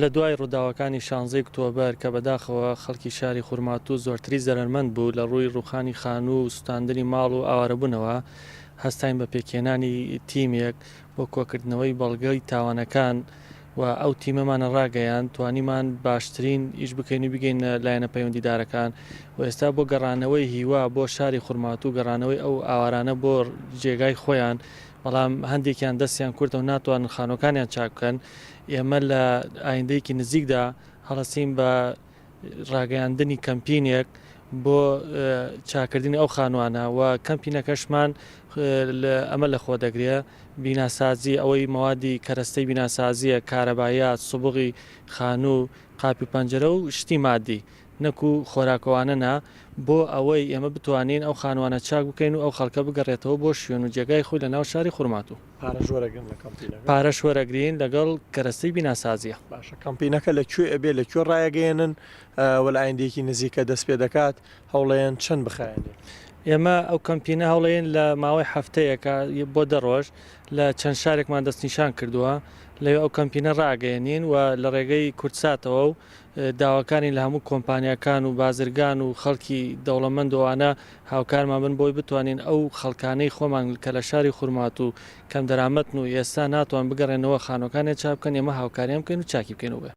لە دوای ڕووداوەکانی شانزەی ئوکتۆبەر کە بەداخەوە خەڵکی شاری خورماتوو زۆرتری زەرەرمەند بوو لە ڕووی ڕووخانی خانوو و سوتاندنی ماڵ و ئاوارەبوونەوە هەستاین بە پێکهێنانی تیمێک بۆ کۆکردنەوەی بەڵگەی تاوانەکان و ئەو تیمەمانە ڕاگەیاند توانیمان باشترین ئیش بکەین و بگەینە لایەنە پەیوەندیدارەکان و ئێستا بۆ گەڕانەوەی هیوا بۆ شاری خورماتوو گەڕانەوەی ئەو ئاوارانە بۆ جێگای خۆیان بەڵام هەندێکیان دەستیان کورتە و ناتوانن خانووەکانیان چاک بکەن ئێمە لە ئایندەیەکی نزیکدا هەڵەسین بە ڕاگەیاندنی کەمپینێک بۆ چاکردنی ئەو خانوانە و کەمپینەکەشمان ئەمە لە خۆ دەگرێ بیناسازی ئەوەی مەوادی کەرەستەی بیناسازیە کارەبایات سبغی خانوو قاپی و پەنجەرە و شتی مادی نەکو خۆراکەوانە نا بۆ ئەوەی ئێمە بتوانین ئەو خانوانە چاک بکەین و ئەو خەڵکە بگەڕێتەوە بۆ شوێن و جێگای خۆی لە ناو شاری خورماتوو. پارەش وەرەگرن لە کەمپینەکە؟ پارەش وەرەگرین لەگەڵ کەرەستەی بیناسازیە. باشە کەمپینەکە لە کوێ ئەبێ لە کوێ ڕایەگەیەنن و لە ئایندەیەکی نزیکە دەست پێ دەکات هەوڵەیەن چەند بخایەنێ؟ ئێمە ئەو کەمپینە هەوڵەیەن لە ماوەی هەفتەیەکە بۆ دە ڕۆژ لە چەند شارێکمان دەستنیشان کردووە لەوێ ئەو کەمپینە ڕاگەیەنین و لە ڕێگەی کوردساتەوە و داواکارین لە هەموو کۆمپانیاکان و بازرگان و خەڵکی دەوڵەمەند و ئەوانە هاوکارمان بن بۆی بتوانین ئەو خەڵکانەی خۆمان کە لە شاری خورماتوو کەمدەرامەتن و ئێستا ناتوان بگەڕێنەوە خانوەکانیان چاک بکەن ئێمە هاوکاریان بکەین و چاکی بکەین و.